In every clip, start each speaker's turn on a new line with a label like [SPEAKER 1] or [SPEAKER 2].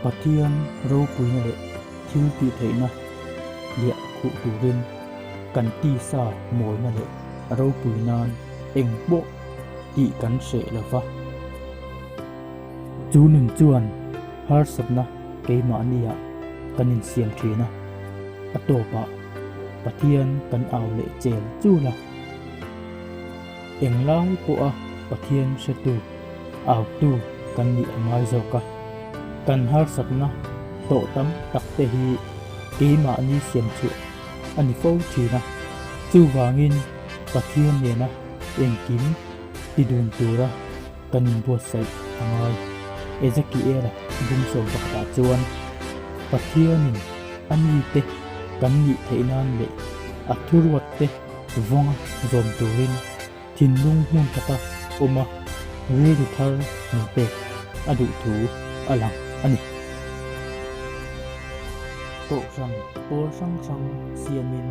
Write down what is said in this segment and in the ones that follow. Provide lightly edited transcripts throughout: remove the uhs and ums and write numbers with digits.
[SPEAKER 1] Pathian ropuina leh thil tihtheihna liah khuh turin kan tisa mawina leh ropui nan eng pawh tih kan hreh lo va. Chu nun chuan harsatna keimahniah kan insiam thin a, a tawpah Pathian kan au leh chel chul a. Englai pawha Pathian hretu, autu kan nih a ngai zawk a. Kan harsatna tawh tam tak te hi keimahni siam chhuah a ni fo thin a. Chuvangin Pathian nena engkim ti dun tura kan inbuatsaih a ngai. Ezekiela bumsawm pakhatah chuan Pathianin a mite kan nih theih nan leh a thuruatte vawnga zawm turin thinlung hmun khata awma rilru thar min pek a duh thu a lang a ni. Kohhran pawl hrang hrang siamin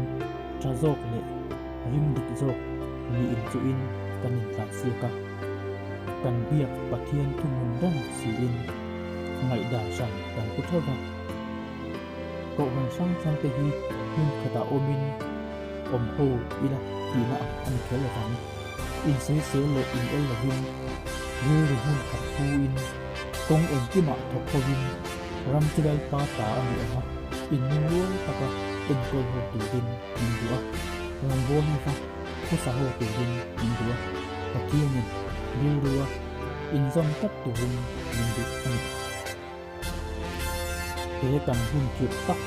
[SPEAKER 1] tha zawk leh ring dik zawk nih inchuhin kan intlansiak a, kan biak Pathian thuhmun reng siin ngaihdan hran kan pu theuh va. Kohhran hrang hrang te hi hmun khatah awmin awm ho ila tihna ang a ni kher lovang. Insawisel leh inel lovin rilru hmun khat phuin kawng engkimah thawk hovin ram chu Lalpa ta a ni ang a, inlungrual taka enkawl ho turin min duh a, rawngbâwl hova khawsa ho turin min duh a, Pathianin rilrua inzawm tlat turin min duh a ni. He kan hun khirh tak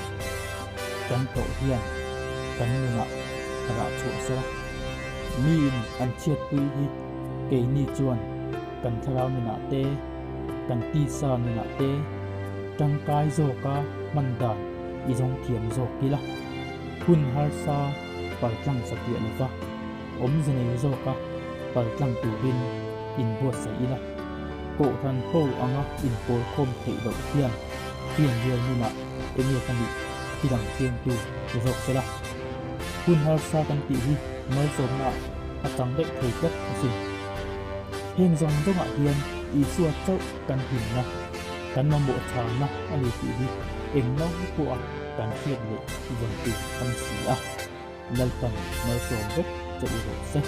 [SPEAKER 1] kan tawh hian kan nunah rah chhuah sawr a, miin an chhiatpui hi keini chuan kan thlarau nunah te, kan tisa nunah te tangkai zawka hman dan i zawng thiam zawk ila, hun harsa paltlang satliah lova awmze nei zawka paltlang turin inbuatsaih ila. Kohhran ho anga inpawl khawm theih loh hian fianrial nunah enge ka nih ti lang chiangtu ni zawk sela. Hun harsa kan tih hi malsawmna ah a chang daih thei tlat asin. Heng zawng zawngah hian Isua chauh kan hlimna, kan mamawh chhanna a ni tih hi englo pawha kan hriat leh vawn tur a ni si a. Lalpan malsawm vek che u rawh se.